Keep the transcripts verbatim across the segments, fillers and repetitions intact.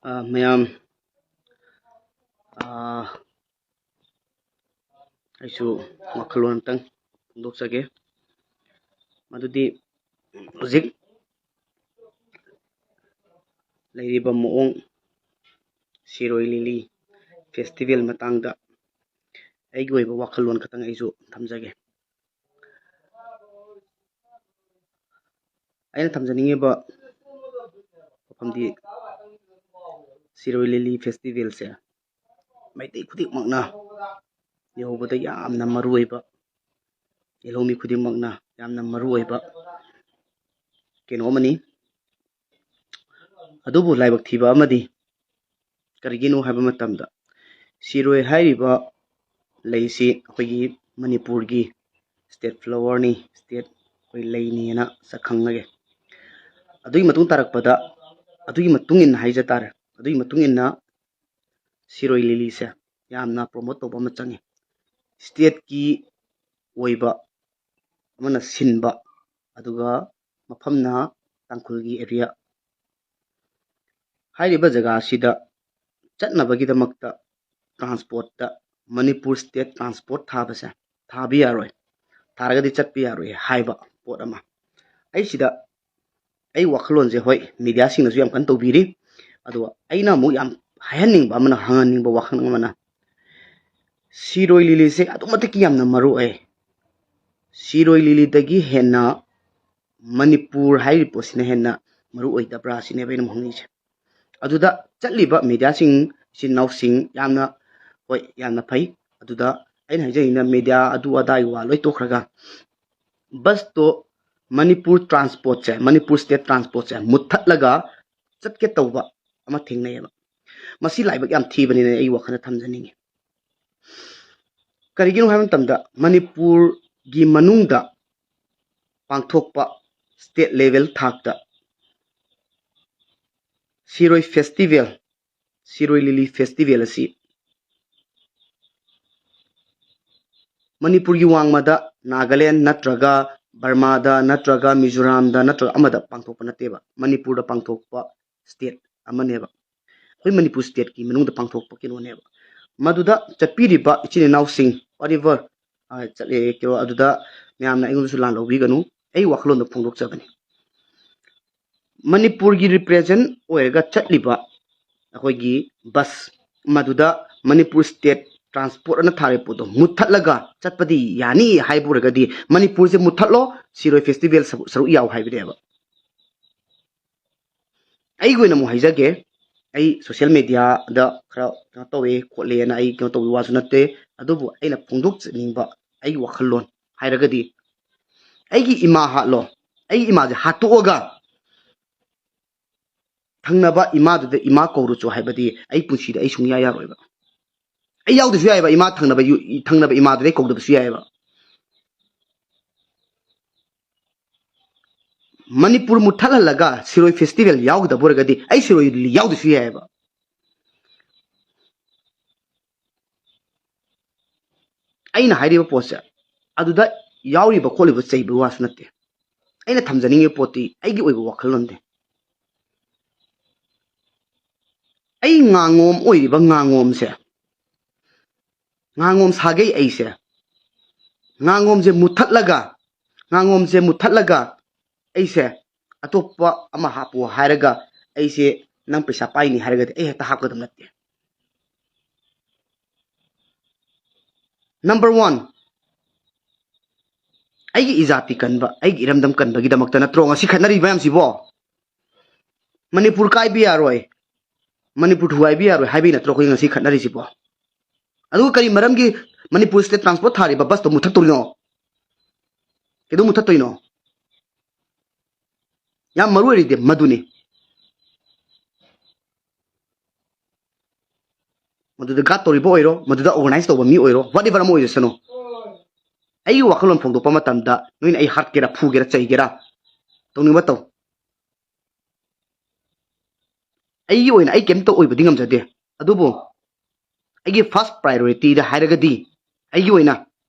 ꯑ, ꯃꯌꯥꯝ, ꯑ, ꯑꯩꯁꯨ ꯋꯥꯈꯜꯂꯣꯟ ꯑꯝꯇꯪ ꯐꯣꯡꯗꯣꯛꯆꯒꯦ꯫ ꯃꯗꯨꯗꯤ ꯍꯧꯖꯤꯛ ꯂꯩꯔꯤꯕ ꯃꯑꯣꯡ, ꯁꯤꯔꯣꯏ ꯂꯤꯂꯤ ꯐꯦꯁꯇꯤꯚꯦꯜ ꯃꯇꯥꯡꯗ ꯑꯩꯒꯤ ꯑꯣꯏꯕ ꯋꯥꯈꯜꯂꯣꯟ ꯈꯛꯇꯪ ꯑꯩꯁꯨ ꯊꯝꯖꯒꯦ꯫ ꯑꯩꯅ ꯊꯝꯖꯅꯤꯡꯉꯤꯕ ꯋꯥꯐꯝꯗꯤ, ꯁꯤꯔꯣꯏ ꯂꯤꯂꯤ ꯐꯦꯁꯇꯤꯚꯦꯜꯁꯦ ꯃꯩꯇꯩ ꯈꯨꯗꯤꯡꯃꯛꯅ ꯌꯧꯕꯗ ꯌꯥꯝꯅ ꯃꯔꯨ ꯑꯣꯏꯕ, ꯌꯦꯜꯍꯧꯃꯤ ꯈꯨꯗꯤꯡꯃꯛꯅ ꯌꯥꯝꯅ ꯃꯔꯨ ꯑꯣꯏꯕ ꯀꯩꯅꯣ ꯑꯃꯅꯤ꯫ ꯑꯗꯨꯕꯨ ꯂꯥꯏꯕꯛ ꯊꯤꯕ ꯑꯃꯗꯤ ꯀꯔꯤꯒꯤꯅꯣ ꯍꯥꯏꯕ ꯃꯇꯝꯗ, ꯁꯤꯔꯣꯏ ꯍꯥꯏꯔꯤꯕ ꯂꯩꯁꯤ ꯑꯩꯈꯣꯏꯒꯤ ꯃꯅꯤꯄꯨꯔꯒꯤ ꯁ꯭ꯇꯦꯠ ꯐ꯭ꯂꯥꯋꯔꯅꯤ, ꯁ꯭ꯇꯦꯠ ꯑꯩꯈꯣꯏ ꯂꯩꯅꯤꯅ ꯁꯛ ꯈꯪꯅꯒꯦ꯫ ꯑꯗꯨꯒꯤ ꯃꯇꯨꯡ ꯇꯥꯔꯛꯄꯗ, ꯑꯗꯨꯒꯤ ꯃꯇꯨꯡ ꯏꯟꯅ ꯍꯥꯏꯖ ꯇꯥꯔꯦ, ꯑꯗꯨꯒꯤ ꯃꯇꯨꯡ ꯏꯟꯅ ꯁꯤꯔꯣꯏ ꯂꯤꯂꯤꯁꯦ ꯌꯥꯝꯅ ꯄ꯭ꯔꯣꯃꯣꯠ ꯇꯧꯕ ꯑꯃ ꯆꯪꯉꯤ꯫ ꯁ꯭ꯇꯦꯠꯀꯤ ꯑꯣꯏꯕ ꯑꯃꯅ ꯁꯤꯟꯕ, ꯑꯗꯨꯒ ꯃꯐꯝꯅ ꯇꯥꯡꯈꯨꯜꯒꯤ ꯑꯦꯔꯤꯌꯥ꯫ ꯍꯥꯏꯔꯤꯕ ꯖꯒꯥ ꯑꯁꯤꯗ ꯆꯠꯅꯕꯒꯤꯗꯃꯛꯇ ꯇ꯭ꯔꯥꯟꯁꯄꯣꯔꯠꯇ ꯃꯅꯤꯄꯨꯔ ꯁ꯭ꯇꯦꯠ ꯇ꯭ꯔꯥꯟꯁꯄꯣꯔꯠ ꯊꯥꯕꯁꯦ, ꯊꯥꯕ ꯌꯥꯔꯣꯏ, ꯊꯥꯔꯒꯗꯤ ꯆꯠꯄ ꯌꯥꯔꯣꯏ ꯍꯥꯏꯕ ꯄꯣꯠ ꯑꯃ꯫ ꯑꯩꯁꯤꯗ ꯑꯩ ꯋꯥꯈꯜꯂꯣꯟꯁꯦ, ꯍꯣꯏ, ꯃꯦꯗꯤꯌꯥꯁꯤꯡꯅꯁꯨ ꯌꯥꯝ ꯀꯟꯅ ꯇꯧꯕꯤꯔꯤ, ꯑꯗꯨꯒ ꯑꯩꯅ ꯑꯃꯨꯛ ꯌꯥꯝ ꯍꯥꯏꯍꯟꯅꯤꯡꯕ ꯑꯃꯅ, ꯍꯪꯍꯟꯅꯤꯡꯕ ꯋꯥꯈꯜ ꯑꯃꯅ, ꯁꯤꯔꯣꯏ ꯂꯤꯂꯤꯁꯦ ꯑꯗꯨꯛꯀꯤ ꯃꯇꯤꯛ ꯌꯥꯝꯅ ꯃꯔꯨ ꯑꯣꯏ꯫ ꯁꯤꯔꯣꯏ ꯂꯤꯂꯤꯗꯒꯤ ꯍꯦꯟꯅ ꯃꯅꯤꯄꯨꯔ ꯍꯥꯏꯔꯤꯕ ꯄꯣꯠꯁꯤꯅ ꯍꯦꯟꯅ ꯃꯔꯨ ꯑꯣꯏꯗꯕ꯭ꯔꯥ ꯁꯤꯅꯦꯕ ꯑꯩꯅ ꯑꯃꯨꯛ ꯍꯪꯅꯤꯡꯉꯤꯁꯦ꯫ ꯑꯗꯨꯗ ꯆꯠꯂꯤꯕ ꯃꯦꯗꯤꯌꯥꯁꯤꯡ, ꯏꯆꯤꯟ ꯏꯅꯥꯎꯁꯤꯡ ꯌꯥꯝꯅ, ꯍꯣꯏ, ꯌꯥꯝꯅ ꯐꯩ꯫ ꯑꯗꯨꯗ ꯑꯩꯅ ꯍꯥꯏꯖꯅꯤꯡꯉꯤꯅ, ꯃꯦꯗꯤꯌꯥ ꯑꯗꯨ ꯑꯗꯥꯒꯤ ꯋꯥ ꯂꯣꯏ ꯇꯣꯛꯈ꯭ꯔꯒ, ꯕꯁꯇꯣ ꯃꯅꯤꯄꯨꯔ ꯇ꯭ꯔꯥꯟꯁꯄꯣꯔꯠꯁꯦ, ꯃꯅꯤꯄꯨꯔ ꯁ꯭ꯇꯦꯠ ꯇ꯭ꯔꯥꯟꯁꯄꯣꯔꯠꯁꯦ ꯃꯨꯠꯊꯠꯂꯒ ꯆꯠꯀꯦ ꯇꯧꯕ ꯑꯃ ꯊꯦꯡꯅꯩꯌꯦꯕ꯫ ꯃꯁꯤ ꯂꯥꯏꯕꯛ ꯌꯥꯝ ꯊꯤꯕꯅꯤꯅ ꯑꯩ ꯋꯥꯈꯜꯗ ꯊꯝꯖꯅꯤꯡꯉꯤ꯫ ꯀꯔꯤꯒꯤꯅꯣ ꯍꯥꯏꯕ ꯃꯇꯝꯗ, ꯃꯅꯤꯄꯨꯔꯒꯤ ꯃꯅꯨꯡꯗ ꯄꯥꯡꯊꯣꯛꯄ ꯁ꯭ꯇꯦꯠ ꯂꯦꯚꯦꯜ ꯊꯥꯛꯇ ꯁꯤꯔꯣꯏ ꯐꯦꯁꯇꯤꯚꯦꯜ, ꯁꯤꯔꯣꯏ ꯂꯤꯂꯤ ꯐꯦꯁꯇꯤꯚꯦꯜ ꯑꯁꯤ ꯃꯅꯤꯄꯨꯔꯒꯤ ꯋꯥꯡꯃꯗ, ꯅꯥꯒꯥꯂꯦꯟ ꯅꯠꯇ꯭ꯔꯒ ꯕꯔꯃꯥꯗ ꯅꯠꯇ꯭ꯔꯒ ꯃꯤꯖꯣꯔꯥꯝꯗ ꯅꯠꯇ꯭ꯔꯒ ꯑꯃꯗ ꯄꯥꯡꯊꯣꯛꯄ ꯅꯠꯇꯦꯕ, ꯃꯅꯤꯄꯨꯔꯗ ꯄꯥꯡꯊꯣꯛꯄ ꯁ꯭ꯇꯦꯠ ꯑꯃꯅꯦꯕ꯫ ꯑꯩꯈꯣꯏ ꯃꯅꯤꯄꯨꯔ stateꯀꯤ ꯃꯅꯨꯡꯗ ꯄꯥꯡꯊꯣꯛꯄ ꯀꯩꯅꯣꯅꯦꯕ꯫ ꯃꯗꯨꯗ ꯆꯠꯄꯤꯔꯤꯕ ꯏꯆꯤꯜ ꯏꯅꯥꯎꯁꯤꯡ, whatever, ꯑ, ꯆꯠꯂꯦ ꯀꯩꯅꯣ, ꯑꯗꯨꯗ ꯃꯌꯥꯝꯅ ꯑꯩꯉꯣꯟꯗꯁꯨ ꯂꯥꯟ ꯂꯧꯕꯤꯒꯅꯨ, ꯑꯩ ꯋꯥꯈꯜꯂꯣꯟꯗ ꯐꯣꯡꯗꯣꯛꯆꯕꯅꯤ꯫ ꯃꯅꯤꯄꯨꯔꯒꯤ represent ꯑꯣꯏꯔꯒ ꯆꯠꯂꯤꯕ ꯑꯩꯈꯣꯏꯒꯤ bus, ꯃꯗꯨꯗ ꯃꯅꯤꯄꯨꯔ state transport ꯑꯅ ꯊꯥꯔꯤꯕ ꯄꯣꯠꯇꯣ ꯃꯨꯠꯊꯠꯂꯒ ꯆꯠꯄꯗꯤ ꯌꯥꯅꯤ ꯍꯥꯏꯕ ꯑꯣꯏꯔꯒꯗꯤ, ꯃꯅꯤꯄꯨꯔꯁꯦ ꯃꯨꯠꯊꯠꯂꯣ, ꯁꯤꯔꯣꯏ festival ꯁꯔꯨꯛ, ꯁꯔꯨꯛ ꯌꯥꯎ ꯍꯥꯏꯕꯅꯦꯕ꯫ ꯑꯩꯒꯤ ꯑꯣꯏꯅ ꯑꯃꯨꯛ ꯍꯥꯏꯖꯒꯦ, ꯑꯩ social mediaꯗ ꯈꯔ ꯀꯩꯅꯣ ꯇꯧꯋꯦ ꯈꯣꯠꯂꯦꯅ ꯑꯩ ꯀꯩꯅꯣ ꯇꯧꯕꯒꯤ ꯋꯥꯁꯨ ꯅꯠꯇꯦ, ꯑꯗꯨꯕꯨ ꯑꯩꯅ ꯐꯣꯡꯗꯣꯛꯆꯅꯤꯡꯕ ꯑꯩꯒꯤ ꯋꯥꯈꯜꯂꯣꯟ ꯍꯥꯏꯔꯒꯗꯤ, ꯑꯩꯒꯤ ꯏꯃꯥ ꯍꯥꯠꯂꯣ, ꯑꯩꯒꯤ ꯏꯃꯥꯁꯦ ꯍꯥꯠꯇꯣꯛꯑꯒ ꯊꯪꯅꯕ ꯏꯃꯥꯗꯨꯗ ꯏꯃꯥ ꯀꯧꯔꯨꯆꯣ ꯍꯥꯏꯕꯗꯤ ꯑꯩ ꯄꯨꯟꯁꯤꯗ ꯑꯩ ꯁꯨꯡꯌꯥ ꯌꯥꯔꯣꯏꯕ꯫ ꯑꯩ ꯌꯥꯎꯗꯁꯨ ꯌꯥꯏꯑꯕ, ꯏꯃꯥ ꯊꯪꯅꯕ ꯌꯨ-, ꯊꯪꯅꯕ ꯏꯃꯥꯗꯨꯗ ꯑꯩ ꯀꯧꯗꯕꯁꯨ ꯌꯥꯏꯑꯕ꯫ ꯃꯅꯤꯄꯨꯔ ꯃꯨꯠꯊꯠꯍꯜꯂꯒ ꯁꯤꯔꯣꯏ festival ꯌꯥꯎꯒꯗꯕ ꯑꯣꯏꯔꯒꯗꯤ ꯑꯩ ꯁꯤꯔꯣꯏ ꯂꯤꯂꯤ ꯌꯥꯎꯗꯁꯨ ꯌꯥꯏꯑꯕ꯫ ꯑꯩꯅ ꯍꯥꯏꯔꯤꯕ ꯄꯣꯠꯁꯦ ꯑꯗꯨꯗ ꯌꯥꯎꯔꯤꯕ ꯈꯣꯠꯂꯤꯕ ꯆꯩꯕ ꯋꯥꯁꯨ ꯅꯠꯇꯦ꯫ ꯑꯩꯅ ꯊꯝꯖꯅꯤꯡꯉꯤꯕ ꯄꯣꯠꯇꯤ ꯑꯩꯒꯤ ꯑꯣꯏꯕ ꯋꯥꯈꯜꯂꯣꯟꯅꯤ꯫ ꯑꯩ ꯉꯥꯉꯣꯝ ꯑꯣꯏꯔꯤꯕ ꯉꯥꯉꯣꯝꯁꯦ, ꯉꯥꯉꯣꯝ ꯁꯥꯒꯩ ꯑꯩꯁꯦ, ꯉꯥꯉꯣꯝꯁꯦ ꯃꯨꯠꯊꯠꯂꯒ, ꯉꯥꯉꯣꯝꯁꯦ ꯃꯨꯠꯊꯠꯂꯒ ꯑꯩꯁꯦ ꯑꯇꯣꯞꯄ ꯑꯃ ꯍꯥꯞꯄꯣ ꯍꯥꯏꯔꯒ, ꯑꯩꯁꯦ ꯅꯪ ꯄꯩꯁꯥ ꯄꯥꯏꯅꯤ ꯍꯥꯏꯔꯒꯗꯤ ꯑꯩ ꯍꯦꯛꯇ ꯍꯥꯞꯀꯗꯕ ꯅꯠꯇꯦ꯫ Number one, ꯑꯩꯒꯤ ꯏꯖꯥꯇꯤ ꯀꯟꯕ, ꯑꯩꯒꯤ ꯏꯔꯝꯗꯝ ꯀꯟꯕꯒꯤꯗꯃꯛꯇ ꯅꯠꯇ꯭ꯔꯣ ꯉꯁꯤ ꯈꯠꯅꯔꯤꯕ ꯃꯌꯥꯝꯁꯤꯕꯣ? ꯃꯅꯤꯄꯨꯔ ꯀꯥꯏꯕ ꯌꯥꯔꯣꯏ, ꯃꯅꯤꯄꯨꯔ ꯊꯨꯒꯥꯏꯕ ꯌꯥꯔꯣꯏ ꯍꯥꯏꯕꯒꯤ ꯅꯠꯇ꯭ꯔꯣ ꯑꯩꯈꯣꯏ ꯉꯁꯤ ꯈꯠꯅꯔꯤꯁꯤꯕꯣ? ꯑꯗꯨꯒ ꯀꯔꯤ ꯃꯔꯝꯒꯤ ꯃꯅꯤꯄꯨꯔ state transport ꯊꯥꯔꯤꯕ busꯇꯣ ꯃꯨꯠꯊꯠꯇꯣꯔꯤꯅꯣ? ꯀꯩꯗꯧ ꯃꯨꯠꯊꯠꯇꯣꯏꯅꯣ? ꯌꯥꯝ ꯃꯔꯨ ꯑꯣꯏꯔꯤꯗꯤ ꯃꯗꯨꯅꯤ꯫ ꯃꯗꯨꯗ guard ꯇꯧꯔꯤꯕ ꯑꯣꯏꯔꯣ, ꯃꯗꯨꯗ organize ꯇꯧꯕ ꯃꯤ ꯑꯣꯏꯔꯣ, whatever ꯑꯃ ꯑꯣꯏꯖꯁꯅꯨ, ꯑꯩꯒꯤ ꯋꯥꯈꯜꯂꯣꯟ ꯐꯣꯡꯗꯣꯛꯄ ꯃꯇꯝꯗ ꯅꯣꯏꯅ ꯑꯩ ꯍꯥꯠꯀꯦꯔꯥ, ꯐꯨꯒꯦꯔꯥ, ꯆꯩꯒꯦꯔꯥ, ꯇꯧꯅꯤꯡꯕ ꯇꯧ꯫ ꯑꯩꯒꯤ ꯑꯣꯏꯅ ꯑꯩ ꯀꯩꯝꯇ ꯑꯣꯏꯕꯗꯤ ꯉꯝꯖꯗꯦ, ꯑꯗꯨꯕꯨ ꯑꯩꯒꯤ first priorityꯗ ꯍꯥꯏꯔꯒꯗꯤ, ꯑꯩꯒꯤ ꯑꯣꯏꯅ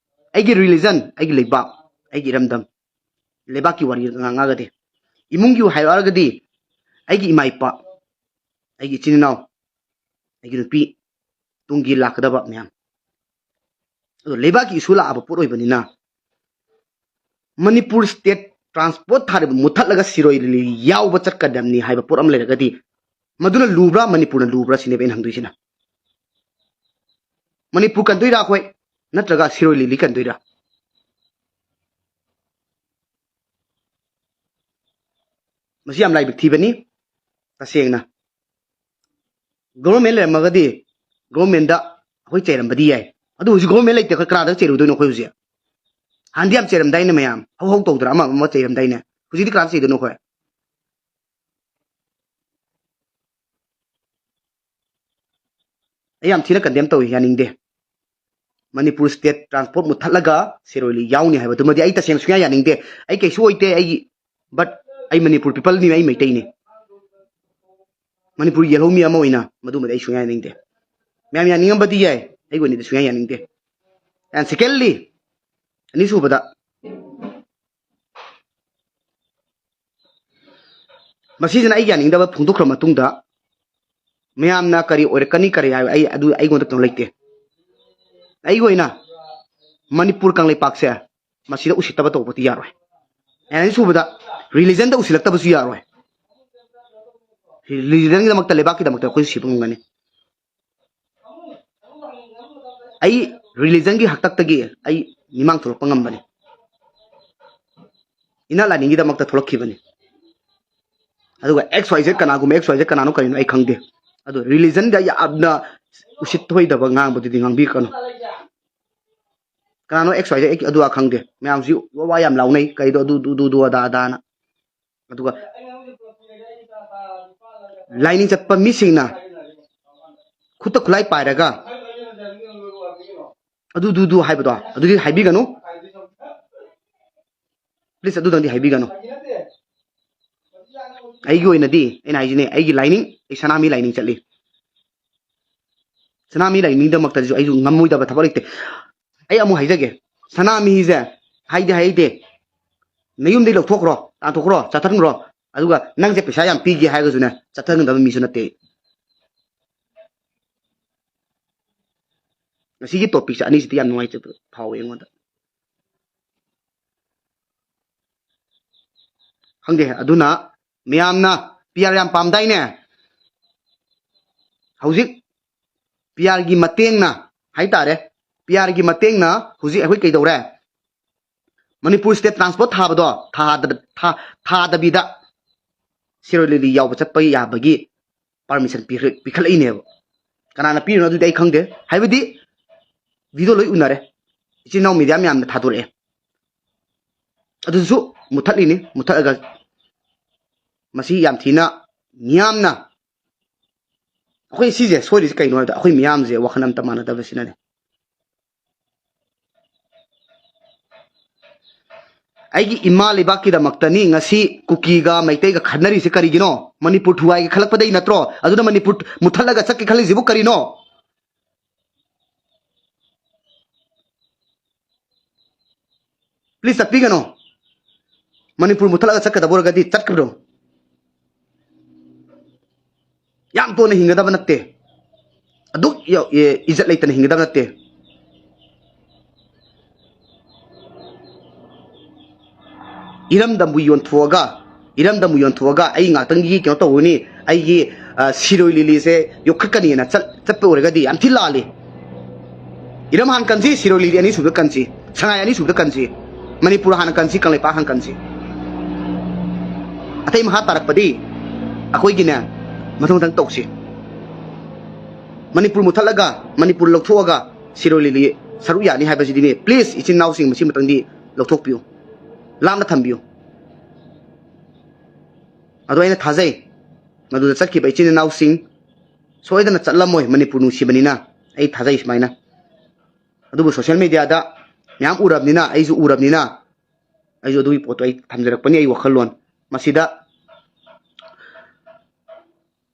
ꯑꯩꯒꯤ religion, ꯑꯩꯒꯤ ꯂꯩꯕꯥꯛ, ꯑꯩꯒꯤ ꯏꯔꯝꯗꯝ, ꯂꯩꯕꯥꯛꯀꯤ ꯋꯥꯔꯤ ꯉꯥꯡꯉꯒꯗꯤ, ꯏꯃꯨꯡꯒꯤ ꯍꯥꯏꯔꯛꯑꯒꯗꯤ ꯑꯩꯒꯤ ꯏꯃꯥ ꯏꯄꯥ, ꯑꯩꯒꯤ ꯏꯆꯤꯟ ꯏꯅꯥꯎ, ꯑꯩꯒꯤ ꯅꯨꯄꯤ, ꯇꯨꯡꯒꯤ ꯂꯥꯛꯀꯗꯕ ꯃꯌꯥꯝ꯫ ꯑꯗꯣ ꯂꯩꯕꯥꯛꯀꯤ ꯏꯁꯨ ꯂꯥꯛꯑꯕ ꯄꯣꯠ ꯑꯣꯏꯕꯅꯤꯅ, ꯃꯅꯤꯄꯨꯔ ꯁ꯭ꯇꯦꯠ ꯇ꯭ꯔꯥꯟꯁꯄꯣꯔꯠ ꯊꯥꯔꯤꯕ ꯃꯨꯠꯊꯠꯂꯒ ꯁꯤꯔꯣꯏ ꯂꯤꯂꯤ ꯌꯥꯎꯕ ꯆꯠꯀꯗꯕꯅꯤ ꯍꯥꯏꯕ ꯄꯣꯠ ꯑꯃ ꯂꯩꯔꯒꯗꯤ, ꯃꯗꯨꯅ ꯂꯨꯕ꯭ꯔꯥ, ꯃꯅꯤꯄꯨꯔꯅ ꯂꯨꯕ꯭ꯔꯥ ꯁꯤꯅꯦꯕ ꯑꯩꯅ ꯍꯪꯗꯣꯏꯁꯤꯅ꯫ ꯃꯅꯤꯄꯨꯔ ꯀꯟꯗꯣꯏꯔꯥ ꯑꯩꯈꯣꯏ, ꯅꯠꯇ꯭ꯔꯒ ꯁꯤꯔꯣꯏ ꯂꯤꯂꯤ ꯀꯟꯗꯣꯏꯔꯥ? ꯃꯁꯤ ꯌꯥꯝ ꯂꯥꯏꯕꯛ ꯊꯤꯕꯅꯤ꯫ ꯇꯁꯦꯡꯅ ꯒꯣꯕꯔꯃꯦꯟ ꯂꯩꯔꯝꯃꯒꯗꯤ ꯒꯣꯕꯔꯃꯦꯟꯗ ꯑꯩꯈꯣꯏ ꯆꯩꯔꯝꯕꯗꯤ ꯌꯥꯏ꯫ ꯑꯗꯨ ꯍꯧꯖꯤꯛ ꯒꯣꯕꯔꯃꯦꯟ ꯂꯩꯇꯦ, ꯑꯩꯈꯣꯏ ꯀꯅꯥꯗ ꯆꯩꯔꯨꯗꯣꯏꯅꯣ? ꯑꯩꯈꯣꯏ ꯍꯧꯖꯤꯛ ꯍꯥꯟꯅꯗꯤ ꯌꯥꯝ ꯆꯩꯔꯝꯗꯥꯏꯅꯦ ꯃꯌꯥꯝ, ꯍꯧ ꯍꯧ ꯇꯧꯗꯅ ꯑꯃ ꯑꯃ ꯆꯩꯔꯝꯗꯥꯏꯅꯦ꯫ ꯍꯧꯖꯤꯛꯇꯤ ꯀꯅꯥꯗ ꯆꯩꯗꯣꯏꯅꯣ ꯑꯩꯈꯣꯏ? ꯑꯩ ꯌꯥꯝ ꯊꯤꯅ ꯀꯟꯗꯦꯝ ꯇꯧꯏ, ꯌꯥꯅꯤꯡꯗꯦ꯫ ꯃꯅꯤꯄꯨꯔ ꯁ꯭ꯇꯦꯠ ꯇ꯭ꯔꯥꯟꯁꯄꯣꯔꯠ ꯃꯨꯠꯊꯠꯂꯒ ꯁꯤꯔꯣꯏ ꯂꯤꯂꯤ ꯌꯥꯎꯅꯤ ꯍꯥꯏꯕꯗꯨꯃꯗꯤ ꯑꯩ ꯇꯁꯦꯡꯅ ꯁꯨꯡꯌꯥ ꯌꯥꯅꯤꯡꯗꯦ꯫ ꯑꯩ ꯀꯩꯁꯨ ꯑꯣꯏꯗꯦ, ꯑꯩꯒꯤ, but ꯑꯩ ꯃꯅꯤꯄꯨꯔ ꯄꯤꯄꯜꯅꯤ, ꯑꯩ ꯃꯩꯇꯩꯅꯤ꯫ ꯃꯅꯤꯄꯨꯔ ꯌꯦꯜꯍꯧꯃꯤ ꯑꯃ ꯑꯣꯏꯅ ꯃꯗꯨꯃꯗꯤ ꯑꯩ ꯁꯨꯡꯌꯥ ꯌꯥꯅꯤꯡꯗꯦ꯫ ꯃꯌꯥꯝ ꯌꯥꯅꯤꯡꯉꯝꯕꯗꯤ ꯌꯥꯏ, ꯑꯩꯒꯤ ꯑꯣꯏꯅꯗꯤ ꯁꯨꯡꯌꯥ ꯌꯥꯅꯤꯡꯗꯦ꯫ And secondly, ꯑꯅꯤꯁꯨꯕꯗ, ꯃꯁꯤꯁꯤꯅ ꯑꯩ ꯌꯥꯅꯤꯡꯗꯕ ꯐꯣꯡꯗꯣꯛꯈ꯭ꯔ ꯃꯇꯨꯡꯗ ꯃꯌꯥꯝꯅ ꯀꯔꯤ ꯑꯣꯏꯔꯛꯀꯅꯤ, ꯀꯔꯤ ꯍꯥꯏ, ꯑꯩ ꯑꯗꯨ ꯑꯩꯉꯣꯟꯗ ꯀꯩꯅꯣ ꯂꯩꯇꯦ꯫ ꯑꯩꯒꯤ ꯑꯣꯏꯅ ꯃꯅꯤꯄꯨꯔ ꯀꯪꯂꯩꯄꯥꯛꯁꯦ ꯃꯁꯤꯗ ꯎꯁꯤꯠꯇꯕ ꯇꯧꯕꯗꯤ ꯌꯥꯔꯣꯏ꯫ ꯑꯅꯤꯁꯨꯕꯗ, ꯔꯤꯂꯤꯖꯟꯗ ꯎꯁꯤꯜꯂꯛꯇꯕꯁꯨ ꯌꯥꯔꯣꯏ꯫ ꯔꯤꯂꯤꯖꯟꯒꯤꯗꯃꯛꯇ, ꯂꯩꯕꯥꯛꯀꯤꯗꯃꯛꯇ ꯑꯩꯈꯣꯏ ꯁꯤꯕ ꯉꯝꯒꯅꯤ꯫ ꯑꯩ ꯔꯤꯂꯤꯖꯟꯒꯤ ꯍꯥꯛꯇꯛꯇꯒꯤ ꯑꯩ ꯃꯤꯃꯥꯡ ꯊꯣꯛꯂꯛꯄ ꯉꯝꯕꯅꯤ꯫ ꯏꯅꯥꯠ ꯂꯥꯏꯅꯤꯡꯒꯤꯗꯃꯛꯇ ꯊꯣꯛꯂꯛꯈꯤꯕꯅꯤ꯫ ꯑꯗꯨꯒ X Y Z, ꯀꯅꯥꯒꯨꯝꯕ X Y Z ꯀꯅꯥꯅꯣ ꯀꯔꯤꯅꯣ ꯑꯩ ꯈꯪꯗꯦ꯫ ꯑꯗꯣ ꯔꯤꯂꯤꯖꯟꯗ ꯌꯥꯝꯅ ꯎꯁꯤꯠ ꯊꯣꯏꯗꯕ ꯉꯥꯡꯕꯗꯨꯗꯤ ꯉꯥꯡꯕꯤꯒꯅꯨ꯫ ꯀꯅꯥꯅꯣ X Y Z, ꯑꯩ ꯑꯗꯨ ꯑꯗꯥ ꯈꯪꯗꯦ꯫ ꯃꯌꯥꯝꯁꯤ ꯋꯥ ꯋꯥ ꯌꯥꯝ ꯂꯥꯎꯅꯩ, ꯀꯩꯗꯣ ꯑꯗꯨ, ꯑꯗꯨ, ꯑꯗꯨ, ꯑꯗꯨ, ꯑꯗꯥ, ꯑꯗꯥꯅ꯫ ꯑꯗꯨꯒ ꯂꯥꯏꯅꯤꯡ ꯆꯠꯄ ꯃꯤꯁꯤꯡꯅ ꯈꯨꯠꯇ ꯈꯨꯠꯂꯥꯏ ꯄꯥꯏꯔꯒ ꯑꯗꯨ, ꯑꯗꯨ, ꯑꯗꯨ ꯍꯥꯏꯕꯗꯣ ꯑꯗꯨꯗꯤ ꯍꯥꯏꯕꯤꯒꯅꯨ꯫ Please, ꯑꯗꯨꯗꯪꯗꯤ ꯍꯥꯏꯕꯤꯒꯅꯨ꯫ ꯑꯩꯒꯤ ꯑꯣꯏꯅꯗꯤ, ꯑꯩꯅ ꯍꯥꯏꯁꯤꯅꯦ, ꯑꯩꯒꯤ ꯂꯥꯏꯅꯤꯡ, ꯑꯩ ꯁꯅꯥꯃꯍꯤ ꯂꯥꯏꯅꯤꯡ ꯆꯠꯂꯤ꯫ ꯁꯅꯥꯃꯍꯤ ꯂꯥꯏꯅꯤꯡꯗꯃꯛꯇꯁꯨ ꯑꯩꯁꯨ ꯉꯝꯃꯣꯏꯗꯕ ꯊꯕꯛ ꯂꯩꯇꯦ꯫ ꯑꯩ ꯑꯃꯨꯛ ꯍꯥꯏꯖꯒꯦ, ꯁꯅꯥꯃꯍꯤꯁꯦ ꯍꯥꯏꯗꯤ ꯍꯥꯏꯗꯦ, ꯅꯌꯨꯝꯗꯒꯤ ꯂꯧꯊꯣꯛꯈ꯭ꯔꯣ, ꯇꯥꯟꯊꯣꯛꯈ꯭ꯔꯣ, ꯆꯠꯊꯟꯈ꯭ꯔꯣ, ꯑꯗꯨꯒ ꯅꯪꯁꯦ ꯄꯩꯁꯥ ꯌꯥꯝ ꯄꯤꯒꯦ ꯍꯥꯏꯔꯒꯁꯨꯅꯦ, ꯆꯠꯊꯟꯒꯗꯕ ꯃꯤꯁꯨ ꯅꯠꯇꯦ꯫ ꯉꯁꯤꯒꯤ ꯇꯣꯄꯤꯛꯁꯦ ꯑꯅꯤꯁꯤꯗꯤ ꯌꯥꯝ ꯅꯨꯡꯉꯥꯏꯖꯕ ꯐꯥꯎꯋꯦ ꯑꯩꯉꯣꯟꯗ꯫ ꯈꯪꯗꯦ, ꯑꯗꯨꯅ ꯃꯌꯥꯝꯅ ꯄꯤ ꯑꯥꯔ ꯌꯥꯝ ꯄꯥꯝꯗꯥꯏꯅꯦ? ꯍꯧꯖꯤꯛ ꯄꯤ ꯑꯥꯔꯒꯤ ꯃꯇꯦꯡꯅ ꯍꯥꯏꯇꯥꯔꯦ, ꯄꯤ ꯑꯥꯔꯒꯤ ꯃꯇꯦꯡꯅ ꯍꯧꯖꯤꯛ ꯑꯩꯈꯣꯏ ꯀꯩꯗꯧꯔꯦ? ꯃꯅꯤꯄꯨꯔ ꯁ꯭ꯇꯦꯠ ꯇ꯭ꯔꯥꯟꯁꯄꯣꯔꯠ ꯊꯥꯕꯗꯣ ꯊꯥꯗ- ꯊꯥ- ꯊꯥꯗꯕꯤꯗ ꯁꯤꯔꯣꯏ ꯂꯤꯂꯤ ꯌꯥꯎꯕ ꯆꯠꯄ ꯌꯥꯕꯒꯤ ꯄꯥꯔꯃꯤꯁꯟ ꯄꯤꯈꯠꯂꯛꯏꯅꯦꯕ꯫ ꯀꯅꯥꯅ ꯄꯤꯔꯤꯅꯣ ꯑꯗꯨꯗꯤ ꯑꯩ ꯈꯪꯗꯦ, ꯍꯥꯏꯕꯗꯤ ꯚꯤꯗꯤꯑꯣ ꯂꯣꯏ ꯎꯅꯔꯦ, ꯏꯆꯤꯟ ꯏꯅꯥꯎ ꯃꯦꯗꯤꯌꯥ ꯃꯌꯥꯝꯅ ꯊꯥꯗꯣꯔꯛꯑꯦ꯫ ꯑꯗꯨꯁꯨ ꯃꯨꯠꯊꯠꯂꯤꯅꯤ꯫ ꯃꯨꯠꯊꯠꯂꯒ ꯃꯁꯤ ꯌꯥꯝ ꯊꯤꯅ ꯃꯤꯌꯥꯝꯅ, ꯑꯩꯈꯣꯏ ꯁꯤꯁꯦ ꯁꯣꯏꯔꯤꯁꯦ ꯀꯩꯅꯣ ꯍꯥꯏꯕꯗ ꯑꯩꯈꯣꯏ ꯃꯤꯌꯥꯝꯁꯦ ꯋꯥꯈꯜ ꯑꯝꯇ ꯃꯥꯟꯅꯗꯕꯁꯤꯅꯅꯦ꯫ ꯑꯩꯒꯤ ꯏꯃꯥ ꯂꯩꯕꯥꯛꯀꯤꯗꯃꯛꯇꯅꯤ ꯉꯁꯤ ꯀꯨꯀꯤꯒ ꯃꯩꯇꯩꯒ ꯈꯠꯅꯔꯤꯁꯦ ꯀꯔꯤꯒꯤꯅꯣ? ꯃꯅꯤꯄꯨꯔ ꯊꯨꯒꯥꯏꯒꯦ ꯈꯜꯂꯛꯄꯗꯩ ꯅꯠꯇ꯭ꯔꯣ? ꯑꯗꯨꯅ ꯃꯅꯤꯄꯨꯔ ꯃꯨꯠꯊꯠꯂꯒ ꯆꯠꯀꯦ ꯈꯜꯂꯤꯁꯤꯕꯨ ꯀꯔꯤꯅꯣ? ꯄ꯭ꯂꯤꯁ ꯆꯠꯄꯤꯒꯅꯣ꯫ ꯃꯅꯤꯄꯨꯔ ꯃꯨꯠꯊꯠꯂꯒ ꯆꯠꯀꯗꯕ ꯑꯣꯏꯔꯒꯗꯤ ꯆꯠꯈ꯭ꯔꯣ꯫ ꯌꯥꯝ ꯇꯣꯟꯅ ꯍꯤꯡꯒꯗꯕ ꯅꯠꯇꯦ꯫ ꯑꯗꯨꯛ ꯌ- ꯑꯦ, ꯏꯖꯠ ꯂꯩꯇꯅ ꯍꯤꯡꯒꯗꯕ ꯅꯠꯇꯦ꯫ ꯏꯔꯝꯗꯝꯕꯨ ꯌꯣꯟꯊꯣꯛꯑꯒ, ꯏꯔꯝꯗꯝꯕꯨ ꯌꯣꯟꯊꯣꯛꯑꯒ ꯑꯩ ꯉꯥꯛꯇꯪꯒꯤ ꯀꯩꯅꯣ ꯇꯧꯒꯅꯤ, ꯑꯩꯒꯤ, ꯑ, ꯁꯤꯔꯣꯏ ꯂꯤꯂꯤꯁꯦ ꯌꯣꯛꯈꯠꯀꯅꯤꯅ ꯆꯠ- ꯆꯠꯄ ꯑꯣꯏꯔꯒꯗꯤ ꯌꯥꯝ ꯊꯤ ꯂꯥꯜꯂꯤ꯫ ꯏꯔꯝ ꯍꯥꯟ ꯀꯟꯁꯤ, ꯁꯤꯔꯣꯏ ꯂꯤꯂꯤ ꯑꯅꯤꯁꯨꯕꯗ ꯀꯟꯁꯤ, ꯁꯉꯥꯏ ꯑꯅꯤꯁꯨꯕꯗ ꯀꯟꯁꯤ, ꯃꯅꯤꯄꯨꯔ ꯍꯥꯟꯅ ꯀꯟꯁꯤ, ꯀꯪꯂꯩꯄꯥꯛ ꯍꯥꯟꯅ ꯀꯟꯁꯤ꯫ ꯑꯇꯩ ꯃꯈꯥ ꯇꯥꯔꯛꯄꯗꯤ ꯑꯩꯈꯣꯏꯒꯤꯅꯦ, ꯃꯊꯪ ꯃꯊꯪ ꯇꯧꯁꯤ꯫ ꯃꯅꯤꯄꯨꯔ ꯃꯨꯠꯊꯠꯂꯒ, ꯃꯅꯤꯄꯨꯔ ꯂꯧꯊꯣꯛꯑꯒ ꯁꯤꯔꯣꯏ ꯂꯤꯂꯤ ꯁꯔꯨꯛ ꯌꯥꯅꯤ ꯍꯥꯏꯕꯁꯤꯗꯤꯅꯦ, ꯄ꯭ꯂꯤꯁ ꯏꯆꯤꯟ ꯏꯅꯥꯎꯁꯤꯡ ꯃꯁꯤ ꯃꯇꯪꯗꯤ ꯂꯧꯊꯣꯛꯄꯤꯌꯨ, ꯂꯥꯞꯅ ꯊꯝꯕꯤꯌꯨ꯫ ꯑꯗꯣ ꯑꯩꯅ ꯊꯥꯖꯩ, ꯃꯗꯨꯗ ꯆꯠꯈꯤꯕ ꯏꯆꯤꯟ ꯏꯅꯥꯎꯁꯤꯡ ꯁꯣꯏꯗꯅ ꯆꯠꯂꯝꯃꯣꯏ, ꯃꯅꯤꯄꯨꯔ ꯅꯨꯡꯁꯤꯕꯅꯤꯅ꯫ ꯑꯩ ꯊꯥꯖꯩ ꯁꯨꯃꯥꯏꯅ꯫ ꯑꯗꯨꯕꯨ ꯁꯣꯁꯤꯌꯦꯜ ꯃꯦꯗꯤꯌꯥꯗ ꯃꯌꯥꯝ ꯎꯔꯕꯅꯤꯅ, ꯑꯩꯁꯨ ꯎꯔꯕꯅꯤꯅ, ꯑꯩꯁꯨ ꯑꯗꯨꯒꯤ ꯄꯣꯠꯇꯣ ꯑꯩ ꯊꯝꯖꯔꯛꯄꯅꯤ, ꯑꯩ ꯋꯥꯈꯜꯂꯣꯟ꯫ ꯃꯁꯤꯗ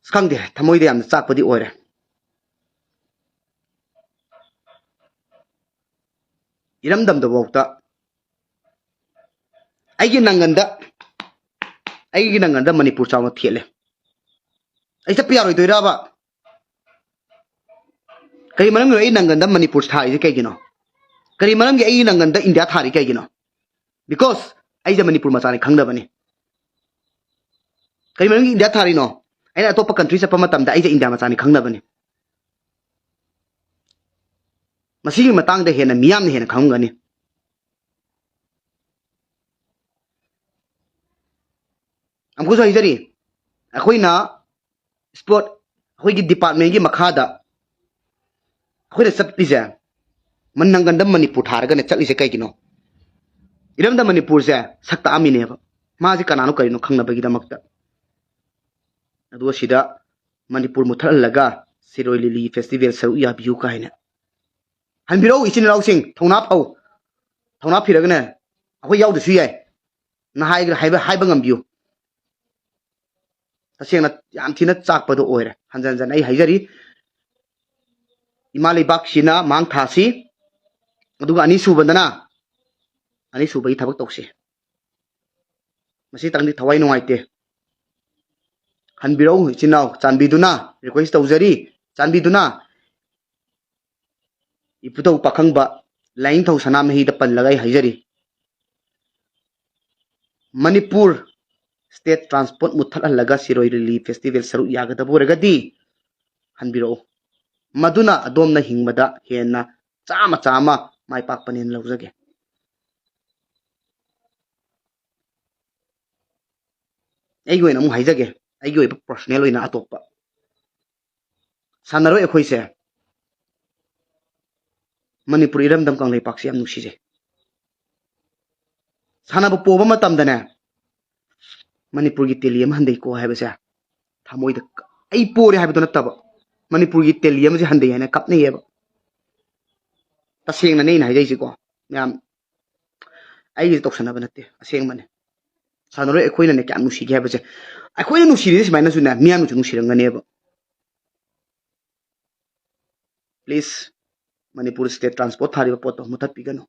ꯑꯁ, ꯈꯪꯗꯦ, ꯊꯃꯣꯏꯗ ꯌꯥꯝꯅ ꯆꯥꯛꯄꯗꯤ ꯑꯣꯏꯔꯦ꯫ ꯏꯔꯝꯗꯝꯗꯐꯥꯎꯗ ꯑꯩꯒꯤ ꯅꯪꯒꯟꯗ, ꯑꯩꯒꯤ ꯅꯪꯒꯟꯗ ꯃꯅꯤꯄꯨꯔ ꯆꯥꯎꯅ ꯊꯦꯠꯂꯦ꯫ ꯑꯩ ꯆꯠꯄ ꯌꯥꯔꯣꯏꯗꯣꯏꯔꯕ? ꯀꯔꯤ ꯃꯔꯝꯒꯤꯅꯣ ꯑꯩ ꯅꯪꯒꯟꯗ ꯃꯅꯤꯄꯨꯔ ꯊꯥꯔꯤꯁꯦ ꯀꯩꯒꯤꯅꯣ? ꯀꯔꯤ ꯃꯔꯝꯒꯤ ꯑꯩ ꯅꯪꯒꯟꯗ ꯏꯟꯗꯤꯌꯥ ꯊꯥꯔꯤ ꯀꯩꯒꯤꯅꯣ? Because ꯑꯩꯁꯦ ꯃꯅꯤꯄꯨꯔ ꯃꯆꯥꯅꯤ ꯈꯪꯅꯕꯅꯤ꯫ ꯀꯔꯤ ꯃꯔꯝꯒꯤ ꯏꯟꯗꯤꯌꯥ ꯊꯥꯔꯤꯅꯣ? ꯑꯩꯅ ꯑꯇꯣꯞꯄ ꯀꯟꯇ꯭ꯔꯤ ꯆꯠꯄ ꯃꯇꯝꯗ ꯑꯩꯁꯦ ꯏꯟꯗꯤꯌꯥ ꯃꯆꯥꯅꯤ ꯈꯪꯅꯕꯅꯤ꯫ ꯃꯁꯤꯒꯤ ꯃꯇꯥꯡꯗ ꯍꯦꯟꯅ ꯃꯤꯌꯥꯝꯅ ꯍꯦꯟꯅ ꯈꯪꯉꯝꯒꯅꯤ꯫ ꯑꯃꯨꯛꯀꯁꯨ ꯍꯥꯏꯖꯔꯤ, ꯑꯩꯈꯣꯏꯅ ꯏꯁꯄꯣꯔꯠ, ꯑꯩꯈꯣꯏꯒꯤ ꯗꯤꯄꯥꯔꯠꯃꯦꯟꯒꯤ ꯃꯈꯥꯗ ꯑꯩꯈꯣꯏꯅ ꯆꯠꯂꯤꯁꯦ, ꯃꯟ ꯅꯪꯒꯟꯗ ꯃꯅꯤꯄꯨꯔ ꯊꯥꯔꯒꯅꯦ ꯆꯠꯂꯤꯁꯦ ꯀꯩꯒꯤꯅꯣ? ꯏꯔꯝꯗꯝ ꯃꯅꯤꯄꯨꯔꯁꯦ ꯁꯛ ꯇꯥꯛꯑꯝꯃꯤꯅꯦꯕ꯫ ꯃꯥꯁꯦ ꯀꯅꯥꯅꯣ ꯀꯔꯤꯅꯣ ꯈꯪꯅꯕꯒꯤꯗꯃꯛꯇ꯫ ꯑꯗꯨꯒ ꯁꯤꯗ ꯃꯅꯤꯄꯨꯔ ꯃꯨꯠꯊꯠꯍꯜꯂꯒ ꯁꯤꯔꯣꯏ ꯂꯤꯂꯤ ꯐꯦꯁꯇꯤꯚꯦꯜ ꯁꯔꯨꯛ ꯌꯥꯕꯤꯌꯨ ꯀꯥꯏꯅ꯫ ꯍꯟꯕꯤꯔꯛꯎ ꯏꯆꯤꯟ ꯏꯅꯥꯎꯁꯤꯡ, ꯊꯧꯅꯥ ꯐꯧ, ꯊꯧꯅꯥ ꯐꯤꯔꯒꯅꯦ ꯑꯩꯈꯣꯏ ꯌꯥꯎꯗ꯭ꯔꯁꯨ ꯌꯥꯏ꯫ ꯅꯍꯥꯏ ꯍꯥꯏꯕ, ꯍꯥꯏꯕ ꯉꯝꯕꯤꯌꯨ꯫ ꯇꯁꯦꯡꯅ ꯌꯥꯝ ꯊꯤꯅ ꯆꯥꯛꯄꯗꯣ ꯑꯣꯏꯔꯦ꯫ ꯍꯟꯖꯟ ꯍꯟꯖꯟ ꯑꯩ ꯍꯥꯏꯖꯔꯤ, ꯏꯃꯥ ꯂꯩꯕꯥꯛꯁꯤꯅ ꯃꯥꯡ ꯊꯥꯁꯤ, ꯑꯗꯨꯒ ꯑꯅꯤꯁꯨꯕꯗꯅ, ꯑꯅꯤꯁꯨꯕꯒꯤ ꯊꯕꯛ ꯇꯧꯁꯤ꯫ ꯃꯁꯤꯇꯪꯗꯤ ꯊꯋꯥꯏ ꯅꯨꯡꯉꯥꯏꯇꯦ꯫ ꯍꯟꯕꯤꯔꯛꯎ ꯏꯆꯤꯟ ꯏꯅꯥꯎ, ꯆꯥꯟꯕꯤꯗꯨꯅ request ꯇꯧꯖꯔꯤ, ꯆꯥꯟꯕꯤꯗꯨꯅ ꯏꯄꯨꯙꯧ ꯄꯥꯈꯪꯕ ꯂꯥꯏꯅꯤꯡꯊꯧ ꯁꯅꯥꯃꯍꯤꯗ ꯄꯜꯂꯒ ꯑꯩ ꯍꯥꯏꯖꯔꯤ, ꯃꯅꯤꯄꯨꯔ state transport ꯃꯨꯠꯊꯠꯍꯜꯂꯒ ꯁꯤꯔꯣꯏ ꯂꯤꯂꯤ festival ꯁꯔꯨꯛ ꯌꯥꯒꯗꯕ ꯑꯣꯏꯔꯒꯗꯤ ꯍꯟꯕꯤꯔꯛꯎ꯫ ꯃꯗꯨꯅ ꯑꯗꯣꯝꯅ ꯍꯤꯡꯕꯗ ꯍꯦꯟꯅ ꯆꯥꯝꯃ ꯆꯥꯝꯃ ꯃꯥꯏ ꯄꯥꯛꯄꯅꯦꯅ ꯂꯧꯖꯒꯦ꯫ ꯑꯩꯒꯤ ꯑꯣꯏꯅ ꯑꯃꯨꯛ ꯍꯥꯏꯖꯒꯦ, ꯑꯩꯒꯤ ꯑꯣꯏꯕ personal ꯑꯣꯏꯅ ꯑꯇꯣꯞꯄ ꯁꯥꯟꯅꯔꯣꯏ ꯑꯩꯈꯣꯏꯁꯦ ꯃꯅꯤꯄꯨꯔ ꯏꯔꯝꯗꯝ ꯀꯪꯂꯩꯄꯥꯛꯁꯦ ꯌꯥꯝ ꯅꯨꯡꯁꯤꯖꯩ꯫ ꯁꯥꯟꯅꯕ ꯄꯣꯕ ꯃꯇꯝꯗꯅꯦ, ꯃꯅꯤꯄꯨꯔꯒꯤ ꯇꯦꯂꯤ ꯑꯃ ꯍꯟꯗꯩꯀꯣ ꯍꯥꯏꯕꯁꯦ ꯊꯃꯣꯏꯗ ꯀ-, ꯑꯩ ꯄꯣꯔꯦ ꯍꯥꯏꯕꯗꯣ ꯅꯠꯇꯕ, ꯃꯅꯤꯄꯨꯔꯒꯤ ꯇꯦꯂꯤ ꯑꯃꯁꯦ ꯍꯟꯗꯩ ꯍꯥꯏꯅ ꯀꯞꯅꯩꯌꯦꯕ꯫ ꯇꯁꯦꯡꯅꯅꯦ ꯑꯩꯅ ꯍꯥꯏꯖꯩꯁꯤꯀꯣ ꯃꯌꯥꯝ, ꯑꯩꯒꯤꯁꯦ ꯇꯧꯁꯟꯅꯕ ꯅꯠꯇꯦ, ꯑꯁꯦꯡꯕꯅꯦ꯫ ꯁꯥꯟꯅꯔꯣꯏ ꯑꯩꯈꯣꯏꯅꯅꯦ ꯀꯌꯥꯝ ꯅꯨꯡꯁꯤꯒꯦ ꯍꯥꯏꯕꯁꯦ, ꯑꯩꯈꯣꯏꯅ ꯅꯨꯡꯁꯤꯔꯤꯁꯦ ꯁꯨꯃꯥꯏꯅꯁꯨꯅꯦ ꯃꯤꯌꯥꯝꯅꯁꯨ ꯅꯨꯡꯁꯤꯔꯝꯒꯅꯦꯕ꯫ Please, ꯃꯅꯤꯄꯨꯔ state transport ꯊꯥꯔꯤꯕ ꯄꯣꯠꯇꯣ ꯃꯨꯊꯠꯄꯤꯒꯅꯨ꯫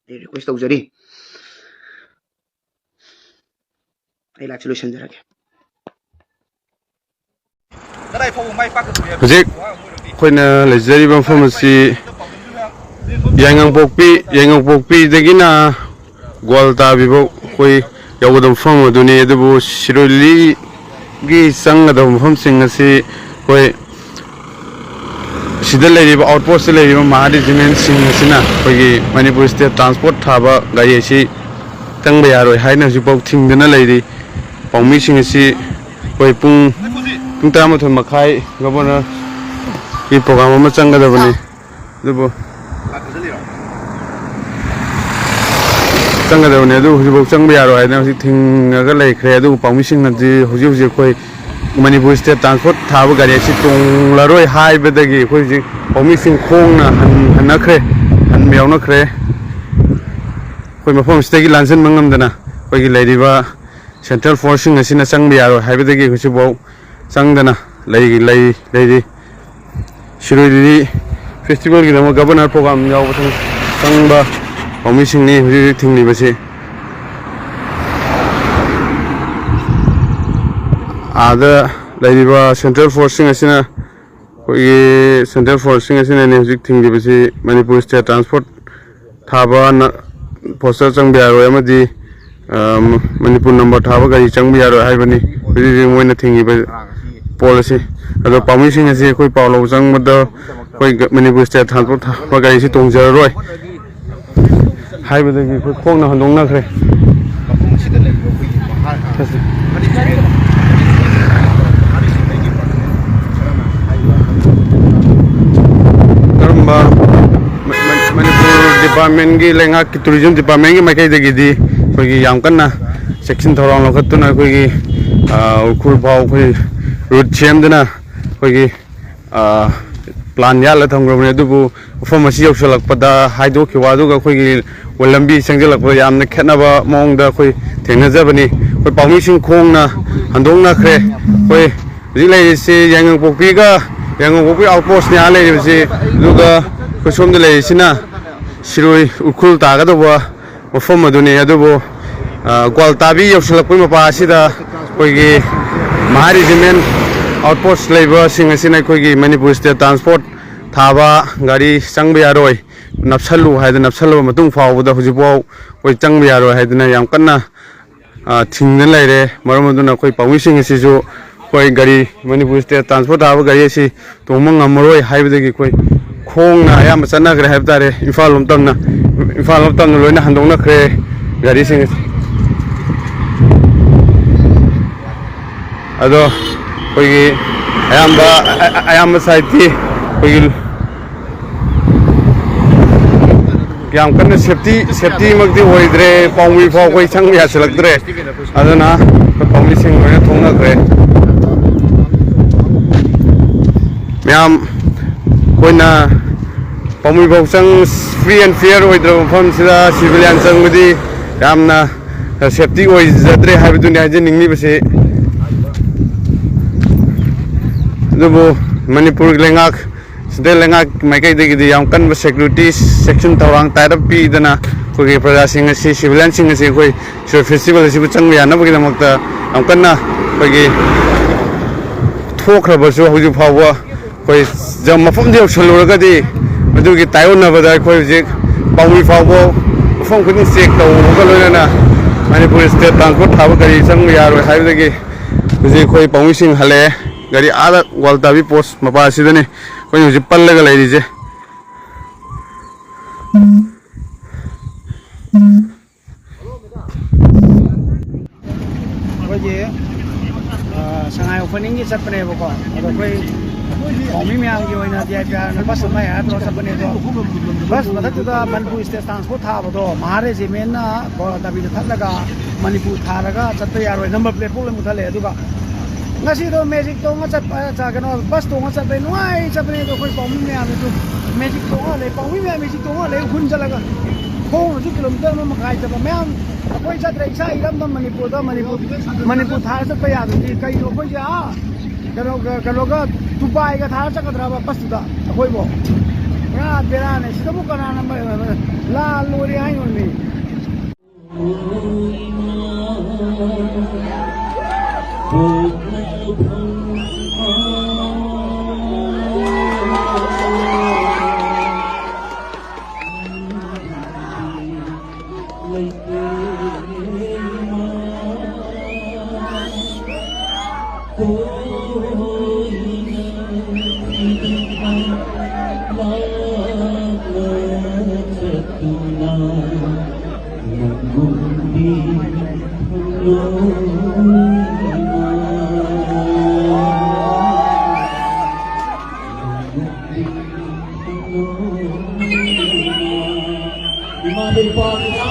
ꯑꯩ request ꯇꯧꯖꯔꯤ꯫ ꯑꯩ live ꯁꯦ ꯂꯣꯏꯁꯤꯟꯖꯔꯒꯦ꯫ ꯍꯧꯖꯤꯛ ꯑꯩꯈꯣꯏꯅ ꯂꯩꯖꯔꯤꯕ ꯃꯐꯝ ꯑꯁꯤ ꯌꯥꯏꯉꯪꯄꯣꯛꯄꯤ, ꯌꯥꯏꯉꯪꯄꯣꯛꯄꯤꯗꯒꯤꯅ ꯒ꯭ꯋꯥꯜꯇꯥꯕꯤꯐꯥꯎ ꯑꯩꯈꯣꯏ ꯌꯧꯒꯗꯕ ꯃꯐꯝ ꯑꯗꯨꯅꯤ꯫ ꯑꯗꯨꯕꯨ ꯁꯤꯔꯣꯏ ꯂꯤꯂꯤꯒꯤ ꯆꯪꯒꯗꯕ ꯃꯐꯝꯁꯤꯡ ꯑꯁꯤ ꯑꯩꯈꯣꯏ ꯁꯤꯗ ꯂꯩꯔꯤꯕ, ꯑꯥꯎꯠꯄꯣꯁꯇ ꯂꯩꯔꯤꯕ ꯃꯍꯥ ꯔꯦꯖꯤꯃꯦꯟꯁꯤꯡ ꯑꯁꯤꯅ ꯑꯩꯈꯣꯏꯒꯤ ꯃꯅꯤꯄꯨꯔ ꯁ꯭ꯇꯦꯠ ꯇ꯭ꯔꯥꯟꯁꯄꯣꯔꯠ ꯊꯥꯕ ꯒꯥꯔꯤ ꯑꯁꯤ ꯆꯪꯕ ꯌꯥꯔꯣꯏ ꯍꯥꯏꯅ ꯍꯧꯖꯤꯛꯐꯥꯎ ꯊꯤꯡꯗꯨꯅ ꯂꯩꯔꯤ꯫ ꯄꯥꯎꯃꯤꯁꯤꯡ ꯑꯁꯤ ꯑꯩꯈꯣꯏ ꯄꯨꯡ, ꯄꯨꯡ ꯇꯔꯥꯃꯥꯊꯣꯏ ꯃꯈꯥꯏ ꯒꯕꯔꯅꯔꯒꯤ ꯄ꯭ꯔꯣꯒ꯭ꯔꯥꯝ ꯑꯃ ꯆꯪꯒꯗꯕꯅꯤ꯫ ꯑꯗꯨꯕꯨ ꯆꯪꯒꯗꯕꯅꯤ, ꯑꯗꯨ ꯍꯧꯖꯤꯛꯐꯥꯎ ꯆꯪꯕ ꯌꯥꯔꯣꯏ ꯍꯥꯏꯗꯅ ꯍꯧꯖꯤꯛ ꯊꯤꯡꯉꯒ ꯂꯩꯈ꯭ꯔꯦ꯫ ꯑꯗꯨꯕꯨ ꯄꯥꯎꯃꯤꯁꯤꯡꯅꯗꯤ ꯍꯧꯖꯤꯛ ꯍꯧꯖꯤꯛ ꯑꯩꯈꯣꯏ ꯃꯅꯤꯄꯨꯔ ꯁ꯭ꯇꯦꯠ ꯇ꯭ꯔꯥꯟꯁꯄꯣꯔꯠ ꯊꯥꯕ ꯒꯥꯔꯤ ꯑꯁꯤ ꯇꯣꯡꯂꯔꯣꯏ ꯍꯥꯏꯕꯗꯒꯤ ꯑꯩꯈꯣꯏ ꯍꯧꯖꯤꯛ ꯄꯥꯎꯃꯤꯁꯤꯡ ꯈꯣꯡꯅ ꯍꯟ-, ꯍꯟꯅꯈ꯭ꯔꯦ, ꯍꯟꯕ ꯌꯥꯎꯅꯈ꯭ꯔꯦ꯫ ꯑꯩꯈꯣꯏ ꯃꯐꯝ ꯑꯁꯤꯗꯒꯤ ꯂꯥꯟꯁꯤꯟꯕ ꯉꯝꯗꯅ ꯑꯩꯈꯣꯏꯒꯤ ꯂꯩꯔꯤꯕ ꯁꯦꯟꯇ꯭ꯔꯦꯜ ꯐꯣꯔꯁꯁꯤꯡ ꯑꯁꯤꯅ ꯆꯪꯕ ꯌꯥꯔꯣꯏ ꯍꯥꯏꯕꯗꯒꯤ ꯍꯧꯖꯤꯛꯐꯥꯎ ꯆꯪꯗꯅ ꯂꯩ-, ꯂꯩ-, ꯂꯩꯔꯤ꯫ ꯁꯤꯔꯣꯏ ꯂꯤꯂꯤ ꯐꯦꯁꯇꯤꯚꯦꯜꯒꯤꯗꯃꯛ ꯒꯕꯔꯅꯔ ꯄ꯭ꯔꯣꯒ꯭ꯔꯥꯝ ꯌꯥꯎꯕ ꯆꯪ-, ꯆꯪꯕ ꯄꯥꯎꯃꯤꯁꯤꯡꯅꯤ ꯍꯧꯖꯤꯛ ꯍꯧꯖꯤꯛ ꯊꯤꯡꯂꯤꯕꯁꯤ꯫ ꯑꯥꯗ ꯂꯩꯔꯤꯕ ꯁꯦꯟꯇ꯭ꯔꯦꯜ ꯐꯣꯔꯁꯁꯤꯡ ꯑꯁꯤꯅ, ꯑꯩꯈꯣꯏꯒꯤ ꯁꯦꯟꯇ꯭ꯔꯦꯜ ꯐꯣꯔꯁꯁꯤꯡ ꯑꯁꯤꯅꯅꯤ ꯍꯧꯖꯤꯛ ꯊꯤꯡꯂꯤꯕꯁꯤ꯫ ꯃꯅꯤꯄꯨꯔ ꯁ꯭ꯇꯦꯠ ꯇ꯭ꯔꯥꯟꯁꯄꯣꯔꯠ ꯊꯥꯕ ꯅ-, ꯄꯣꯁꯇꯔ ꯆꯪꯕ ꯌꯥꯔꯣꯏ ꯑꯃꯗꯤ, ꯑ, ꯃꯅꯤꯄꯨꯔ ꯅꯝꯕꯔ ꯊꯥꯕ ꯒꯥꯔꯤ ꯆꯪꯕ ꯌꯥꯔꯣꯏ ꯍꯥꯏꯕꯅꯤ ꯍꯧꯖꯤꯛ ꯍꯧꯖꯤꯛ ꯃꯣꯏꯅ ꯊꯤꯡꯉꯤꯕ ꯄꯣꯠ ꯑꯁꯤ꯫ ꯑꯗꯣ ꯄꯥꯎꯃꯤꯁꯤꯡ ꯑꯁꯤ ꯑꯩꯈꯣꯏ ꯄꯥꯎ ꯂꯧꯕ ꯆꯪꯕꯗ ꯑꯩꯈꯣꯏ ꯒ-, ꯃꯅꯤꯄꯨꯔ ꯁ꯭ꯇꯦꯠ ꯇ꯭ꯔꯥꯟꯁꯄꯣꯔꯠ ꯊꯥꯕ ꯒꯥꯔꯤꯁꯤ ꯇꯣꯡꯖꯔꯔꯣꯏ ꯍꯥꯏꯕꯗꯒꯤ ꯑꯩꯈꯣꯏ ꯈꯣꯡꯅ ꯍꯟꯗꯣꯛꯅꯈ꯭ꯔꯦ꯫ ꯀꯔꯝꯕ ꯃ-, ꯃ-, ꯃꯅꯤꯄꯨꯔ ꯗꯤꯄꯥꯔꯠꯃꯦꯟꯒꯤ, ꯂꯩꯉꯥꯛꯀꯤ ꯇꯨꯔꯤꯖꯝ ꯗꯤꯄꯥꯔꯠꯃꯦꯟꯒꯤ ꯃꯥꯏꯀꯩꯗꯒꯤꯗꯤ ꯑꯩꯈꯣꯏꯒꯤ ꯌꯥꯝ ꯀꯟꯅ ꯆꯦꯛꯁꯤꯟ ꯊꯧꯔꯥꯡ ꯂꯧꯈꯠꯇꯨꯅ ꯑꯩꯈꯣꯏꯒꯤ, ꯑ, ꯎꯈ꯭ꯔꯨꯜ ꯐꯥꯎ ꯑꯩꯈꯣꯏ ꯔꯨꯠ ꯁꯦꯝꯗꯨꯅ ꯑꯩꯈꯣꯏꯒꯤ, ꯑ, ꯄ꯭ꯂꯥꯟ ꯌꯥꯜꯂ ꯊꯝꯈ꯭ꯔꯕꯅꯤ꯫ ꯑꯗꯨꯕꯨ ꯃꯐꯝ ꯑꯁꯤ ꯌꯧꯁꯤꯜꯂꯛꯄꯗ ꯍꯥꯏꯗꯣꯛꯈꯤꯕ ꯑꯗꯨꯒ ꯑꯩꯈꯣꯏꯒꯤ ꯂꯝꯕꯤ ꯆꯪꯁꯤꯜꯂꯛꯄꯗ ꯌꯥꯝꯅ ꯈꯦꯠꯅꯕ ꯃꯑꯣꯡꯗ ꯑꯩꯈꯣꯏ ꯊꯦꯡꯅꯖꯕꯅꯤ꯫ ꯑꯩꯈꯣꯏ ꯄꯥꯎꯃꯤꯁꯤꯡ ꯈꯣꯡꯅ ꯍꯟꯗꯣꯛꯅꯈ꯭ꯔꯦ꯫ ꯑꯩꯈꯣꯏ ꯍꯧꯖꯤꯛ ꯂꯩꯔꯤꯁꯤ ꯌꯥꯏꯉꯪꯄꯣꯛꯄꯤꯒ, ꯌꯥꯏꯉꯪꯄꯣꯛꯄꯤ ꯑꯥꯎꯠꯄꯣꯁꯅꯤ ꯑꯥ ꯂꯩꯔꯤꯕꯁꯤ꯫ ꯑꯗꯨꯒ ꯑꯩꯈꯣꯏ ꯁꯣꯝꯗ ꯂꯩꯔꯤꯁꯤꯅ ꯁꯤꯔꯣꯏ ꯎꯈ꯭ꯔꯨꯜ ꯇꯥꯒꯗꯧꯕ ꯃꯐꯝ ꯑꯗꯨꯅꯤ꯫ ꯑꯗꯨꯕꯨ, ꯑ, ꯒ꯭ꯋꯥꯜꯇꯥꯕꯤ ꯌꯧꯁꯤꯜꯂꯛꯄꯒꯤ ꯃꯄꯥ ꯑꯁꯤꯗ ꯑꯩꯈꯣꯏꯒꯤ ꯃꯍꯥ ꯔꯦꯖꯤꯃꯦꯟ ꯑꯥꯎꯠꯄꯣꯁ ꯂꯩꯕꯁꯤꯡ ꯑꯁꯤꯅ ꯑꯩꯈꯣꯏꯒꯤ ꯃꯅꯤꯄꯨꯔ ꯁ꯭ꯇꯦꯠ ꯇ꯭ꯔꯥꯟꯁꯄꯣꯔꯠ ꯊꯥꯕ ꯒꯥꯔꯤ ꯆꯪꯕ ꯌꯥꯔꯣꯏ, ꯅꯞꯁꯜꯂꯨ ꯍꯥꯏꯗꯅ ꯅꯞꯁꯜꯂꯕ ꯃꯇꯨꯡ ꯐꯥꯎꯕꯗ ꯍꯧꯖꯤꯛꯐꯥꯎ ꯑꯩꯈꯣꯏ ꯆꯪꯕ ꯌꯥꯔꯣꯏ ꯍꯥꯏꯗꯅ ꯌꯥꯝ ꯀꯟꯅ, ꯑ, ꯊꯤꯡꯗꯨꯅ ꯂꯩꯔꯦ꯫ ꯃꯔꯝ ꯑꯗꯨꯅ ꯑꯩꯈꯣꯏ ꯄꯥꯎꯃꯤꯁꯤꯡ ꯑꯁꯤꯁꯨ ꯑꯩꯈꯣꯏ ꯒꯥꯔꯤ, ꯃꯅꯤꯄꯨꯔ ꯁ꯭ꯇꯦꯠ ꯇ꯭ꯔꯥꯟꯁꯄꯣꯔꯠ ꯊꯥꯕ ꯒꯥꯔꯤ ꯑꯁꯤ ꯇꯣꯡꯕ ꯉꯝꯃꯔꯣꯏ ꯍꯥꯏꯕꯗꯒꯤ ꯑꯩꯈꯣꯏ ꯈꯣꯡꯅ ꯑꯌꯥꯝꯕ ꯆꯠꯅꯈ꯭ꯔꯦ ꯍꯥꯏꯕ ꯇꯥꯔꯦ꯫ ꯏꯝꯐꯥꯜ ꯂꯣꯝ ꯇꯝꯅ, ꯏꯝꯐꯥꯜ ꯂꯣꯝ ꯇꯝꯅ ꯂꯣꯏꯅ ꯍꯟꯗꯣꯛꯅꯈ꯭ꯔꯦ ꯒꯥꯔꯤꯁꯤꯡ ꯑꯁꯤ꯫ ꯑꯗꯣ ꯑꯩꯈꯣꯏꯒꯤ ꯑꯌꯥꯝꯕ, ꯑ-, ꯑ-, ꯑꯌꯥꯝꯕ ꯁꯥꯏꯠꯇꯤ ꯑꯩꯈꯣꯏꯒꯤ ꯌꯥꯝ ꯀꯟꯅ ꯁꯦꯐꯇꯤ, ꯁꯦꯐꯇꯤꯃꯛꯇꯤ ꯑꯣꯏꯗ꯭ꯔꯦ꯫ ꯄꯥꯎꯃꯤ ꯐꯥꯎ ꯑꯩꯈꯣꯏ ꯆꯪꯕ ꯌꯥꯁꯤꯜꯂꯛꯇ꯭ꯔꯦ꯫ ꯑꯗꯨꯅ ꯑꯩꯈꯣꯏ ꯄꯥꯎꯃꯤꯁꯤꯡ ꯂꯣꯏꯅ ꯊꯣꯛꯅꯈ꯭ꯔꯦ꯫ ꯃꯌꯥꯝ ꯑꯩꯈꯣꯏꯅ ꯄꯥꯎꯃꯤ ꯐꯥꯎ ꯆꯪ, free and fair ꯑꯣꯏꯗ꯭ꯔꯕ ꯃꯐꯝꯁꯤꯗ civilian ꯆꯪꯕꯗꯤ ꯌꯥꯝꯅ ꯁꯦꯐꯇꯤ ꯑꯣꯏꯖꯗ꯭ꯔꯦ ꯍꯥꯏꯕꯗꯨꯅꯤ ꯍꯥꯏꯖꯅꯤꯡꯂꯤꯕꯁꯤ꯫ ꯑꯗꯨꯕꯨ ꯃꯅꯤꯄꯨꯔꯒꯤ ꯂꯩꯉꯥꯛ, ꯁꯦꯟꯇ꯭ꯔꯦꯜ ꯂꯩꯉꯥꯛ ꯃꯥꯏꯀꯩꯗꯒꯤꯗꯤ ꯌꯥꯝ ꯀꯟꯕ ꯁꯦꯀ꯭ꯌꯨꯔꯤꯇꯤ ꯁꯦꯛꯁꯟ ꯊꯧꯔꯥꯡ ꯇꯥꯏꯠ ꯑꯞ ꯄꯤꯗꯅ ꯑꯩꯈꯣꯏꯒꯤ ꯄ꯭ꯔꯖꯥꯁꯤꯡ ꯑꯁꯤ, ꯁꯤꯚꯤꯂꯤꯌꯟꯁꯤꯡ ꯑꯁꯤ ꯑꯩꯈꯣꯏ ꯁꯤꯔꯣꯏ ꯐꯦꯁꯇꯤꯚꯦꯜ ꯑꯁꯤꯕꯨ ꯆꯪꯕ ꯌꯥꯅꯕꯒꯤꯗꯃꯛꯇ ꯌꯥꯝ ꯀꯟꯅ ꯑꯩꯈꯣꯏꯒꯤ ꯊꯣꯛꯈ꯭ꯔꯕꯁꯨ, ꯍꯧꯖꯤꯛ ꯐꯥꯎꯕ ꯑꯩꯈꯣꯏ ꯖ-, ꯃꯐꯝꯗ ꯌꯧꯁꯜꯂꯨꯔꯒꯗꯤ ꯃꯗꯨꯒꯤ ꯇꯥꯏꯑꯣꯟꯅꯕꯗ ꯑꯩꯈꯣꯏ ꯍꯧꯖꯤꯛ ꯄꯥꯎꯃꯤ ꯐꯥꯎꯕ ꯃꯐꯝ ꯈꯨꯗꯤꯡ ꯆꯦꯛ ꯇꯧꯕꯒ ꯂꯣꯏꯅꯅ ꯃꯅꯤꯄꯨꯔ ꯁ꯭ꯇꯦꯠ ꯇ꯭ꯔꯥꯟꯁꯄꯣꯔꯠ ꯊꯥꯕ ꯒꯥꯔꯤ ꯆꯪꯕ ꯌꯥꯔꯣꯏ ꯍꯥꯏꯕꯗꯒꯤ ꯍꯧꯖꯤꯛ ꯑꯩꯈꯣꯏ ꯄꯥꯎꯃꯤꯁꯤꯡ ꯍꯜꯂꯛꯑꯦ꯫ ꯒꯥꯔꯤ ꯑꯥꯗ ꯒ꯭ꯋꯥꯜꯇꯥꯕꯤ ꯄꯣꯁ ꯃꯄꯥ ꯑꯁꯤꯗꯅꯤ ꯑꯩꯈꯣꯏꯅ ꯍꯧꯖꯤꯛ ꯄꯜꯂꯒ ꯂꯩꯔꯤꯁꯦ꯫ ꯑꯩꯈꯣꯏꯒꯤ, ꯑ, ꯁꯉꯥꯏ ꯑꯣꯄꯅꯤꯡꯒꯤ ꯆꯠꯄꯅꯦꯕꯀꯣ꯫ ꯑꯗꯣ ꯑꯩꯈꯣꯏ ꯄꯥꯎꯃꯤ ꯃꯌꯥꯝꯒꯤ ꯑꯣꯏꯅ ꯗꯤ ꯑꯥꯏ ꯄꯤ ꯑꯥꯔꯅ ꯕꯁ ꯑꯃ ꯍꯥꯏꯌꯔ ꯇꯧꯔ ꯆꯠꯄꯅꯦ꯫ ꯑꯗꯣ ꯕꯁ ꯃꯊꯛꯇꯨꯗ ꯃꯅꯤꯄꯨꯔ ꯁ꯭ꯇꯦꯠ ꯇ꯭ꯔꯥꯟꯁꯄꯣꯔꯠ ꯊꯥꯕꯗꯣ, ꯃꯍꯥ ꯔꯦꯖꯤꯃꯦꯟꯅ ꯒ꯭ꯋꯥꯜꯇꯥꯕꯤꯗ ꯊꯠꯂꯒ ꯃꯅꯤꯄꯨꯔ ꯊꯥꯔꯒ ꯆꯠꯄ ꯌꯥꯔꯣꯏ, ꯅꯝꯕꯔ ꯄ꯭ꯂꯦꯠ ꯐꯥꯎ ꯂꯣꯏ ꯃꯨꯠꯊꯠꯂꯦ꯫ ꯑꯗꯨꯒ ꯉꯁꯤꯗꯣ ꯃꯦꯖꯤꯛ ꯇꯣꯡꯉ ꯆꯠꯄ, ꯆ-, ꯀꯩꯅꯣ, ꯕꯁ ꯇꯣꯡꯉ ꯆꯠꯄꯩ ꯅꯨꯡꯉꯥꯏ ꯆꯠꯄꯅꯦ꯫ ꯑꯗꯣ ꯑꯩꯈꯣꯏ ꯄꯥꯎꯃꯤ ꯃꯌꯥꯝꯗꯨꯁꯨ ꯃꯦꯖꯤꯛ ꯇꯣꯡꯉ ꯍꯜꯂꯛꯑꯦ, ꯄꯥꯎꯃꯤ ꯃꯌꯥꯝ ꯃꯦꯖꯤꯛ ꯇꯣꯡꯉ ꯍꯜꯂꯛꯑꯦ, ꯎꯈ꯭ꯔꯨꯜ ꯆꯠꯂꯒ꯫ ꯈꯣꯡꯅꯁꯨ ꯀꯤꯂꯣꯃꯤꯇꯔ ꯑꯃ ꯃꯈꯥꯏ ꯆꯠꯄ ꯃꯌꯥꯝ꯫ ꯑꯩꯈꯣꯏ ꯆꯠꯇ꯭ꯔꯦ, ꯏꯁꯥ ꯏꯔꯝꯗꯝ ꯃꯅꯤꯄꯨꯔꯗ, ꯃꯅꯤꯄꯨꯔ, ꯃꯅꯤꯄꯨꯔ ꯊꯥꯔ ꯆꯠꯄ ꯌꯥꯗ꯭ꯔꯗꯤ ꯀꯩꯅꯣ ꯑꯩꯈꯣꯏꯁꯦ, ꯑꯥ, ꯀꯩꯅꯣꯒ, ꯀꯩꯅꯣꯒ, ꯗꯨꯕꯥꯏꯒ ꯊꯥꯔ ꯆꯠꯀꯗ꯭ꯔꯕ ꯕꯁꯇꯨꯗ ꯑꯩꯈꯣꯏꯕꯨ? ꯄꯨꯔꯥ ꯕꯦꯔꯥꯅꯦ꯫ ꯁꯤꯗꯕꯨ ꯀꯅꯥꯅ ꯃ-, ꯃ-, ꯂꯥꯜ ꯂꯣꯏꯔꯦ ꯍꯥꯏꯅꯣꯅꯦ? ꯏꯃꯥ ꯂꯩꯕꯥꯛꯅ